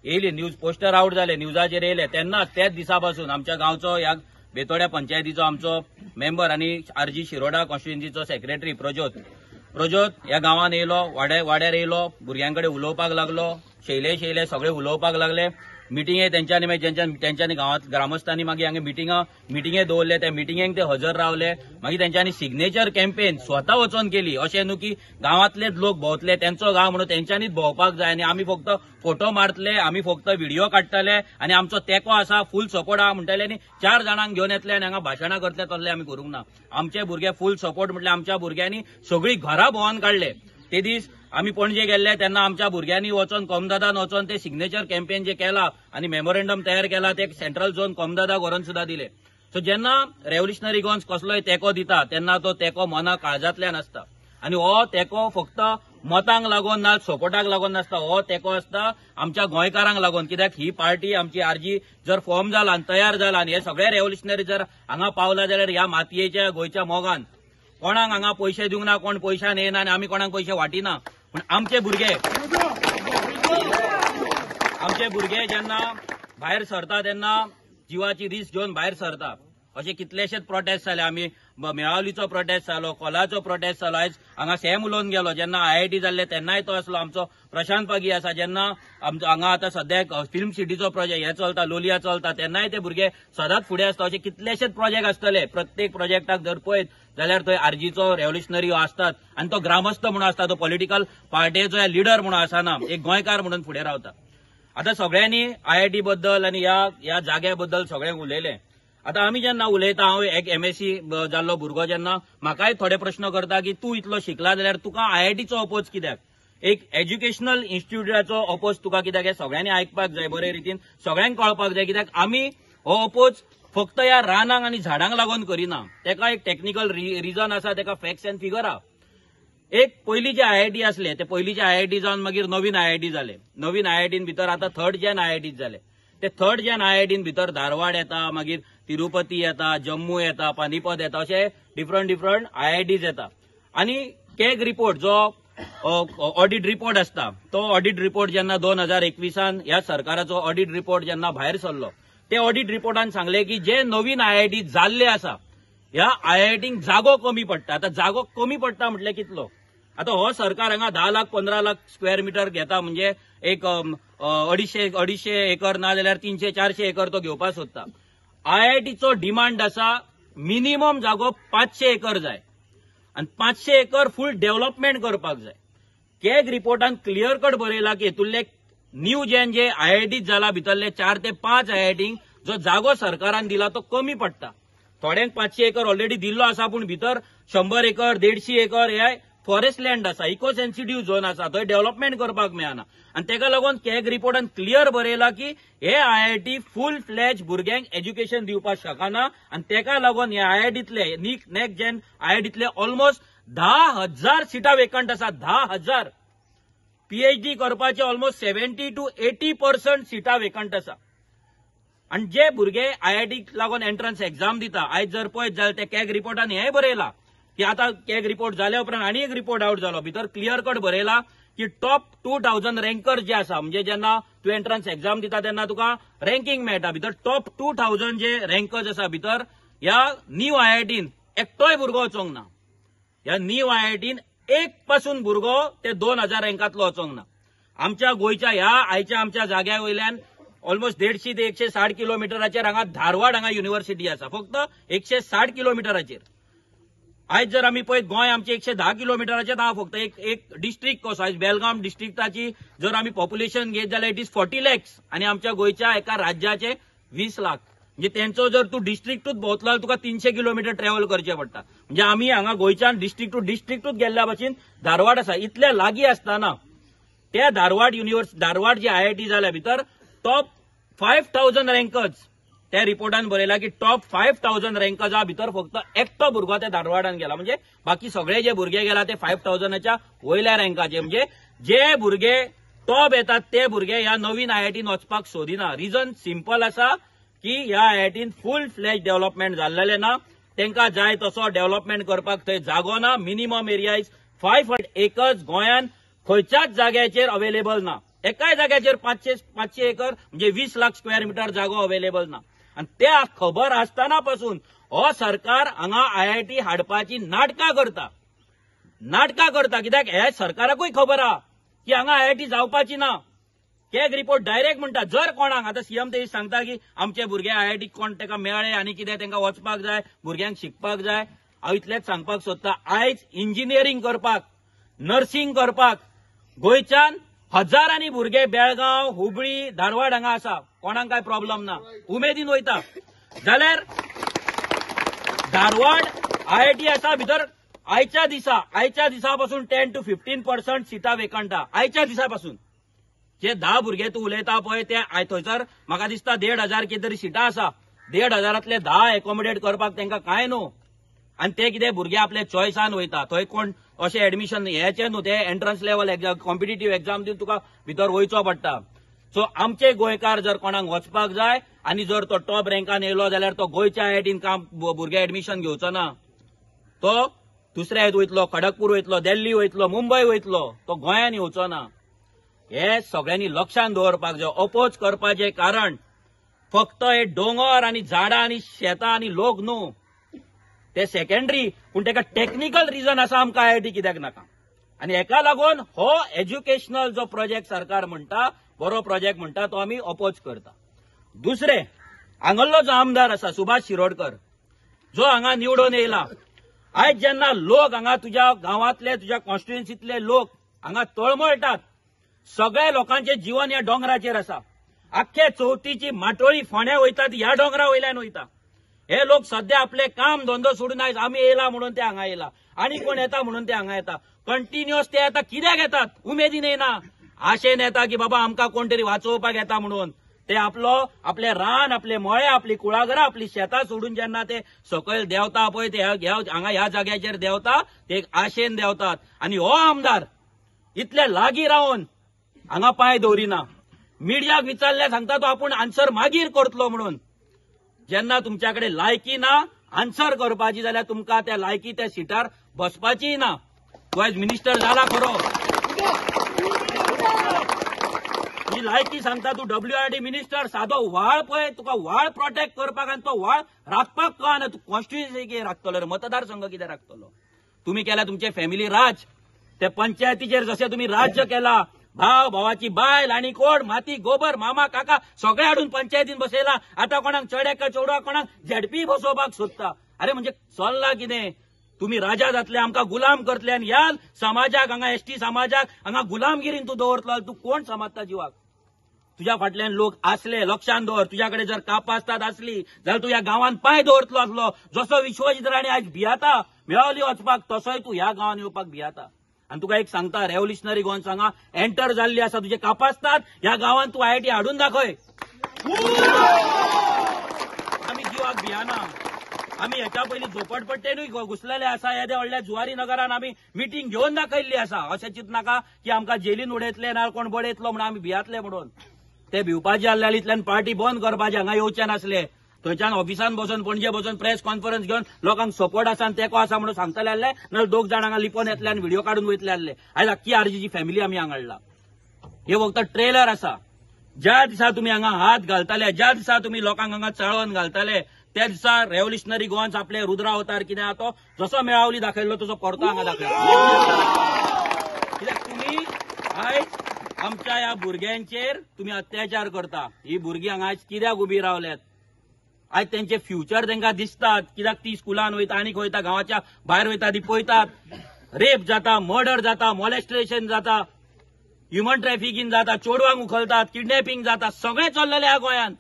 येयली, न्यूज पोस्टर आवट जाले, न्यूजाचेर येयले, तेन्नाच त्याच दिसा पासून आमच्या गांवचो ह्या बेतोड्या पंचायतीचो आमचो मेंबर आनी आरजी शिरोडा कॉन्स्टिट्युएन्सीचो सेक्रेटरी प्रज्योत ह्या गांवान येयलो, वाड्यार येयलो, भुरग्यां कडेन उलोवपाक लागलो, शैले शैले सगळे उलोवपाक लागले. मिटिंगे तेंच्यांनी मागीर तेंच्यांनी गांवांत ग्रामस्थांनी मागीर हांगा मिटिंगे दवरले, त्या मिटिंगेक ते हजर रावले. मागीर तेंच्यांनी सिग्नेचर कॅम्पेन स्वता वचोन केली. अशें न्हू की गांवांतलेच लोक भोंवतले, तेंचो गांव म्हणून तेंच्यांनीच भोंवपाक जाय आनी आमी फक्त फोटो मारतले, आमी फक्त व्हिडिओ काडटले आनी आमचो तेंको आसा, फूल सपोर्ट आहा म्हणटले आनी चार जाणांक घेवन येतले आनी हांगा भाशणां करतले, तसले आमी करूंक ना. आमचे भुरगे फूल सपोर्ट म्हटल्यार आमच्या भुरग्यांनी सगळीं घरां भोंवन काडले. ते दीस आमी पणजे गेल्ले तेन्ना आमच्या भुरग्यांनी वचोन कोमदादान वचोन ते सिग्नेचर कॅम्पेन जे केला आनी मेमोरेंडम तयार केला ते सेंट्रल झोन कोमदादाक व्हरोन सुद्दां दिले. सो जेन्ना रेव्होल्युशनरी गोंस कसलोय तेंको दिता तेन्ना तो तेंको मना काळजांतल्यान आसता आनी हो तेंको फक्त मतांक लागून ना, सपोर्टाक लागून नासता, हो तेंको आसता आमच्या गोंयकारांक लागून. कित्याक ही पार्टी आमची आरजी जर फॉर्म जाला आनी तयार जाला आनी हे सगळे रेव्होल्युशनरी जर हांगा पावला जाल्यार ह्या मातयेच्या गोंयच्या मोगान कोणाक हांगा पयशे दिवंक ना, कोण पयशान येना आनी आमी कोणाक पयशे वाटिना. पूण आमचे भुरगे जेन्ना भायर सरता तेन्ना जिवाची रिस्क घेवन भायर सरता. अशे कितलेशेच प्रोटेस्ट जाले, आमी मेळावलीचो प्रोटेस्ट जालो, कोलाचो प्रोटेस्ट जालो. आयज हांगा सॅम उलोवन गेलो, जेन्ना आयआयटी जाल्ले तेन्नाय तो आसलो आमचो प्रशांत पागी आसा. जेन्ना आमचो हांगा आतां सद्याक फिल्म सिटीचो प्रोजेक्ट हे चलता, लोलिया चलता, तेन्नाय ते भुरगे सदांच फुडें आसता. अशे कितलेशेच प्रोजेक्ट आसतले. प्रत्येक प्रोजेक्टाक जर पळयत जाल्यार थंय आरजीचो रेव्होल्युशनरी आसतात आनी तो ग्रामस्थ म्हणून आसता, तो पॉलिटिकल पार्टीचो लिडर म्हणून आसना, एक गोंयकार म्हणून फुडें रावता. आतां सगळ्यांनी आयआयटी बद्दल आनी ह्या जाग्या बद्दल सगळ्यांक उलयलें. आतां आमी जेन्ना उलयता, हांव एक एमएससी जाल्लो भुरगो जेन्ना म्हाकाय थोडे प्रश्न करता की तूं इतलो शिकला जाल्यार तुका आयआयटीचो अपोज कित्याक, एक एज्युकेशनल इन्स्टिट्यूटाचो अपोज तुका कित्याक, हें सगळ्यांनी आयकपाक जाय, बरे रितीन सगळ्यांक कळपाक जाय. कित्याक आमी हो अपोज फक्त ह्या रानांक आनी झाडांक लागून करिना, तेका एक टॅक्निकल रिजन आसा, तेका फॅक्ट्स अँड फिगर आहा. एक पयलीं जे आयआयटी आसले ते पयलींचे आयआयटी जावन मागीर नवीन आयआयटी जाले. नवीन आयआयटीन भितर आतां थर्ड जेन आयआयटी जाले. ते थर्ड जेन आयआयटीन भितर धारवाड येता, मागीर तिरुपती येता, जम्मू येता, पानीपत येता, अशे डिफरंट डिफरंट आयआयटीज येता. आनी कॅग रिपोर्ट जो ऑडिट रिपोर्ट आसता तो ऑडिट रिपोर्ट जेन्ना 2021 ह्या सरकाराचो ऑडिट रिपोर्ट जेन्ना भायर सरलो ते ऑडिट रिपोर्टान सांगले की जे नवीन आयआयटी जाल्ले आसा ह्या आयआयटींक जागो कमी पडटा. आतां जागो कमी पडटा म्हटल्यार कितलो? आतां हो सरकार हांगा 10 लाख 15 लाख स्क्वेअर मिटर घेता, म्हणजे एक 250 एकर ना जाल्यार 300-400 एकर तो घेवपाक सोदता. आयआयटीचो डिमांड आसा मिनिमम जागो 500 एकर जाय आनी 500 एकर फूल डेव्हलपमेंट करपाक जाय. कॅग रिपोर्टान क्लियर कट बरयला की हेतूंतले न्यू जेन जे आयआयटी जाला भितरले 4 ते 5 आयआयटींक जो जागो सरकारान दिला तो कमी पडटा. थोड्यांक 500 एकर ऑलरेडी दिल्लो आसा, पूण भितर 100 एकर 150 एकर हे फॉरेस्ट लँड आसा, इको सेन्सिटीव झोन आसा, थंय डेव्हलपमेंट करपाक मेळना. आनी तेका लागून कॅग रिपोर्टान क्लियर बरयला की हे आयआयटी फूल फ्लॅज भुरग्यांक एज्युकेशन दिवपाक शकना आनी तेका लागून हे आयआयटींतले नेक्स्ट जेन आयआयटींतले ऑलमोस्ट 10,000 सिटां वेकंट आसा. 10,000 पीएचडी करपाचे ऑलमोस्ट 70 to 80% सिटां वेकंट आसा. आनी जे भुरगे आयआयटीक लागून एंट्रन्स एक्झाम दिता आयज जर पळयत जाल्यार ते कॅग रिपोर्टान हेंय बरयला की आतां कॅग रिपोर्ट जाल्या उपरांत आनी एक रिपोर्ट आवट जालो, भितर क्लियर कट बरयला की टॉप 2000 रँकर जे आसा, म्हणजे जेन्ना तूं एंट्रन्स एक्झाम दिता तेन्ना तुका रँकींग मेळटा, भितर टॉप 2000 जे रँकर्स आसा भितर ह्या न्यू आयआयटीन एकटोय भुरगो वचोंक ना. ह्या न्यू आयआयटीन एक पासून भुरगो ते 2000 रँकांतलो वचोंक ना. आमच्या गोंयच्या ह्या आयच्या आमच्या जाग्या वयल्यान ऑलमोस्ट 150 ते 160 किलोमिटराचेर हांगा धारवाड हांगा युनिव्हर्सिटी आसा, फक्त 160 किलोमिटराचेर. आयज जर आमी पळयत गोंय आमचे 110 किलोमिटराचेर आहा, फक्त एक डिस्ट्रिक्ट कसो. आयज बेलगाम डिस्ट्रिक्टाची जर आमी पॉप्युलेशन घेत जाल्यार it is 40 lakhs आनी आमच्या गोंयच्या एका राज्याचे 20 लाख. म्हणजे तेंचो जर तूं डिस्ट्रिक्टूच भोंवतलो जाल्यार तुका 300 किलोमिटर ट्रॅव्हल करचें पडटा. म्हणजे आमी हांगा गोंयच्यान डिस्ट्रिक्ट टू डिस्ट्रिक्टूच गेल्ल्या भशेन धारवाड आसा. इतल्या लागीं आसतना त्या धारवाड धारवाड जी आयआयटी जाल्या भितर टॉप 5000 रँकर्स त्या रिपोर्टान बरयला की टॉप 5000 रँकर्सा भितर फक्त एकटो भुरगो त्या धारवाडान गेला. म्हणजे बाकी सगळे जे भुरगे गेला ते 5000च्या वयल्या रँकाचे. म्हणजे जे भुरगे टॉप येतात ते भुरगे ह्या नवीन आयआयटीन वचपाक सोदिना. रिजन सिंपल आसा की ह्या आयआयटीन फूल फ्लॅज डेव्हलपमेंट जाल्लेलें ना, तांकां जाय तसो डेव्हलपमेंट करपाक थंय जागो ना. मिनिमम एरिया is 500 acres गोंयान खंयच्याच जाग्याचेर अवेलेबल ना. एकाय जाग्याचेर 500 एकर म्हणजे 20 लाख स्क्वेअर मिटर जागो अवेलेबल ना. आनी त्या खबर आसतना पासून हो सरकार हांगा आयआयटी हाडपाची नाटकां करता, नाटकां करता. कित्याक हे सरकाराकूय खबर आहा की हांगा आयआयटी जावपाची ना. कॅग रिपोर्ट डायरेक्ट म्हणटा जर कोणाक आतां सीएम ते सांगता की आमचे भुरगे आयआयटी कोण तेका मेळ्ळे आनी कितें तेंकां वचपाक जाय, भुरग्यांक शिकपाक जाय. हांव इतलेंच सांगपाक सोदता, आयज इंजिनियरींग करपाक, नर्सिंग करपाक गोंयच्यान हजारांनी भुरगे बेळगांव, हुबळी, धारवाड हांगा आसा, कोणाक काय प्रॉब्लम ना, उमेदीन वयता. जाल्यार धारवाड आयआयटी आसा भितर आयच्या दिसा पासून 10 to 15% सिटां वेकंट आहा. आयच्या दिसा पासून जे 10 भुरगे तूं उलयता पळय ते थंयसर म्हाका दिसता 1500 कितें तरी सिटां आसा. 1500 10 एकोमोडेट करपाक तांकां कांय न्हू. आनी ते कितें भुरगे आपल्या चॉयसान वयता, थंय कोण अशें एडमिशन हेचें न्हू, ते एंट्रन्स लेवल कॉम्पिटिटीव एक्झाम दिवन तुका भितर वयचो पडटा. सो आमचे गोंयकार जर कोणाक वचपाक जाय आनी जर तो टॉप रँकान येयलो जाल्यार तो गोंयच्या आयआयटीन काम भुरगे एडमिशन घेवचो ना, तो दुसऱ्या हेत वयतलो, खडगपूर वयतलो, दिल्ली वयतलो, मुंबय वयतलो, तो गोंयान येवचो ना. हे सगळ्यांनी लक्षांत दवरपाक जाय. अपोज करपाचें कारण फक्त हे दोंगर आनी झाडां आनी शेतां आनी लोक न्हू, ते सेकंडरी, पूण तेका टॅक्निकल रिजन आसा आमकां आयआयटी कित्याक नाका. आनी हेका लागून हो एज्युकेशनल जो प्रोजेक्ट सरकार म्हणटा, बरो प्रोजेक्ट म्हणटा, तो आमी अपोज करता. दुसरें, हांगल्लो जो आमदार आसा सुभाष शिरोडकर जो हांगा निवडून येयला, आयज जेन्ना लोक हांगा तुज्या गांवांतले, तुज्या कॉन्स्टिट्युएन्सीतले लोक हांगा तळमळटात, सगळ्या लोकांचे जीवन ह्या दोंगराचेर आसा. आख्खे चवथीची माटोळी फोंड्या वयता ती ह्या दोंगरा वयल्यान वयता. हे लोक सध्या आपले काम धंदो सोडून आयज आमी येयला म्हणून ते हांगा येयला, आनी कोण येता म्हणून ते हांगा येता. कंटिन्युअस ते येता. कित्याक येतात? उमेदीन येना, आशेन येता की बाबा आमकां कोण तरी वाचोवपाक येता म्हणून. ते आपलो आपले रान, आपले मळे, आपली कुळागरां, आपली शेतां सोडून जेन्ना ते सकयल देंवता पळय, ते हांगा ह्या जाग्याचेर देंवता, ते एक आशेन देंवतात. आनी हो आमदार इतले लागीं रावन हांगा पांय दवरिना. मिडियाक विचारल्यार सांगता तो आपूण आन्सर मागीर करतलो म्हणून. जेन्ना तुमच्या कडेन लायकी ना आन्सर करपाची जाल्यार तुमकां त्या लायकी त्या सिटार बसपाचीय ना. तूं आयज मिनिस्टर जाला खरो, ही लायकी सांगता तूं डब्ल्यूआरडी मिनिस्टर, सादो व्हाळ पळय तुका व्हाळ प्रोटेक्ट करपाक आनी तो व्हाळ राखपाक कळना. तूं कॉन्स्टिट्युएन्सी कितें राखतलो रे, मतदारसंघ कितें राखतलो? तुमी केल्या तुमचे फॅमिली राज, ते पंचायतीचेर जशें तुमी राज्य केला, भाव भावाची बायल आनी कोण माती गोबर मामा काका सगळे हाडून पंचायतीन बसयला. आतां कोणाक चेड्याक चेडवाक कोणाक झेडपी बसोवपाक सोदता. अरे म्हणजे चल्ला कितें? तुमी राजा जातले, आमकां गुलाम करतले आनी ह्या समाजाक हांगा एसटी समाजाक हांगा गुलामगिरीन तूं दवरतलो. तूं कोण समजता जिवाक? तुज्या फाटल्यान लोक आसले, लक्षान दवर. तुज्या कडेन जर कापास्ताद आसली जाल्यार तूं ह्या गांवान पांय दवरतलो आसलो. जसो विश्वजीत राणे आयज भियाता मेळोली वचपाक, तसोय तूं ह्या गांवान येवपाक भियाता. आनी तुका एक सांगता, रेव्होल्युशनरी गोवन सांगा एंटर जाल्ली आसा, तुजे कापास्ताद ह्या गांवान तूं आयआयटी हाडून दाखय. आमी जिवाक भियाना. आमी हेच्या पयलीं झोपडपट्टेनूय घुसलेले आसा. येद्या व्हडल्या जुवारी नगरान आमी मिटींग घेवन दाखयल्ली आसा. अशें चिंतनाका की आमकां जेलीन उडयतले ना कोण बडयतलो म्हणून आमी भियातले म्हणून. ते भिवपाचे आसले जाल्यार इतल्यान पार्टी बंद करपाचे, हांगा येवचे नासले. थंयच्यान ऑफिसान बसून पणजे बसून प्रेस कॉन्फरन्स घेवन लोकांक सपोर्ट आसा आनी तेंको आसा म्हणून सांगतले आसले, नाजाल्यार दोग जाण हांगा लिपोवन येतले आनी व्हिडिओ काडून वयतले आसले. आयज आख्खी आरजीची फॅमिली आमी हांगा हाडला. हे फक्त ट्रेलर आसा. ज्या दिसा तुमी हांगा हात घालताले, ज्या दिसा तुमी लोकांक हांगा चाळोवन घालताले, त्या दिसा रेव्होल्युशनरी गोवन्स आपले रुद्रावतार कितें आहा तो जसो मेळावली दाखयल्लो तसो परतो हांगा दाखयलो. कित्याक तुमी आयज आमच्या ह्या भुरग्यांचेर तुमी अत्याचार करता. ही भुरगीं हांगा आयज कित्याक उबी रावल्यात? आयज तेंचे फ्युचर तांकां दिसतात. कित्याक ती स्कुलान वयता आनीक वयता, गांवाच्या भायर वयता, ती पळयतात रेप जाता, मर्डर जाता, मॉलेस्टेशन जाता, ह्युमन ट्रॅफिकींग जाता, चेडवांक उखलतात, किडनॅपिंग जाता, सगळें चल्लेलें ह्या गोंयांत.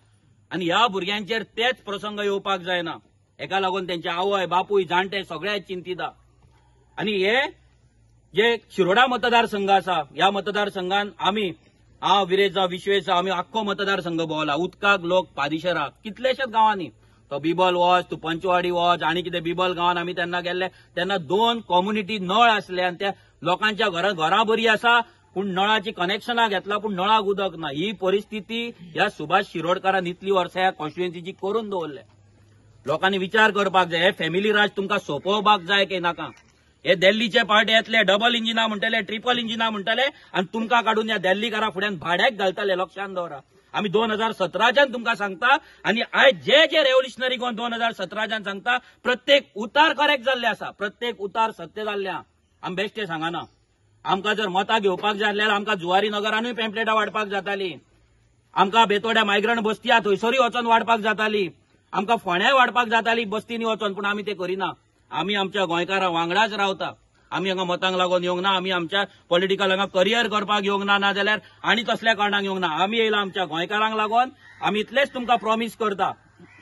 आनी ह्या भुरग्यांचेर तेच प्रसंग येवपाक जायना. हेका लागून तेंचे आवय बापूय जाणटे सगळे चिंतिता. आनी हे जे शिरोडा मतदारसंघ आसा, ह्या मतदारसंघान आमी, हांव विरेश जावं विश्वेश जावं, आमी आख्खो मतदारसंघ भोंवला. उदकाक लोक पादिशेरा कितलेशेच गांवांनी, तो बिबल वच, तूं पंचवाडी वच आनी कितें बिबल गांवान आमी तेन्ना गेल्ले तेन्ना 2 कम्युनिटी नळ आसले आनी त्या लोकांच्या घरां बरी आसा पूण नळाची कनेक्शनां घेतला पूण नळाक उदक ना. ही परिस्थिती ह्या सुभाष शिरोडकारान इतली वर्सां ह्या कॉन्स्टिट्युएन्सीची करून दवरल्या. लोकांनी विचार करपाक जाय, हे फॅमिली राज तुमकां सोंपोवपाक जाय की नाका? हे दिल्लीचे पार्टी येतले, डबल इंजिना म्हणटले, ट्रिपल इंजिना म्हणटले आनी तुमकां काडून ह्या दिल्लीकारा फुड्यान भाड्याक घालतले. लक्षान दवरा. आमी 2017च्यान तुमकां सांगता आनी आयज जे जे रेव्होल्युशनरी गोवन 2017च्यान सांगता, प्रत्येक उतार करेक्ट जाल्ले आसा, प्रत्येक उतार सत्य जाल्ले आहा. आमी बेश्टे सांगना. आमकां जर मतां घेवपाक जाय जाल्यार आमकां जुवारी नगरानूय पॅम्पलेटां वाडपाक जाताली, आमकां बेतोड्या मायग्रंट बस्ती आहा थंयसरूय वचोन वाडपाक जाताली, आमकां फोंड्याय वाडपाक जाताली बस्तींनी वचोन, पूण आमी ते करिना. आमी आमच्या गोंयकारां वांगडाच रावता. आमी हांगा मतांक लागून येवंक ना, आमी आमच्या पॉलिटिकल हांगा करियर करपाक येवंक ना, नाजाल्यार आनी तसल्या कारणांक येवंक ना. आमी येयला आमच्या गोंयकारांक लागून. आमी इतलेच तुमकां प्रॉमीस करता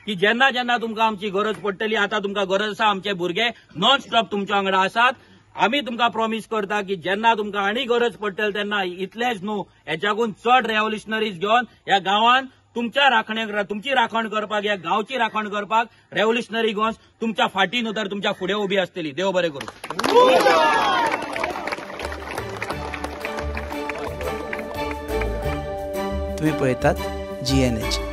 की जेन्ना जेन्ना तुमकां आमची गरज पडटली, आतां तुमकां गरज आसा, आमचे भुरगे नॉन स्टॉप तुमच्या वांगडा आसात. आमी तुमकां प्रॉमीस करता की जेन्ना तुमकां आनी गरज पडटली तेन्ना इतलेच न्हू, हेच्याकून चड रेव्होल्युशनरीज घेवन ह्या गांवान तुमच्या राखणे, तुमची राखण करपाक, ह्या गांवची राखण करपाक रेव्होल्युशनरी गोवन्स तुमच्या फाटी न्हू तर तुमच्या फुडें उबी आसतली. देव बरें करूं. तुम्ही पळयतात GNH.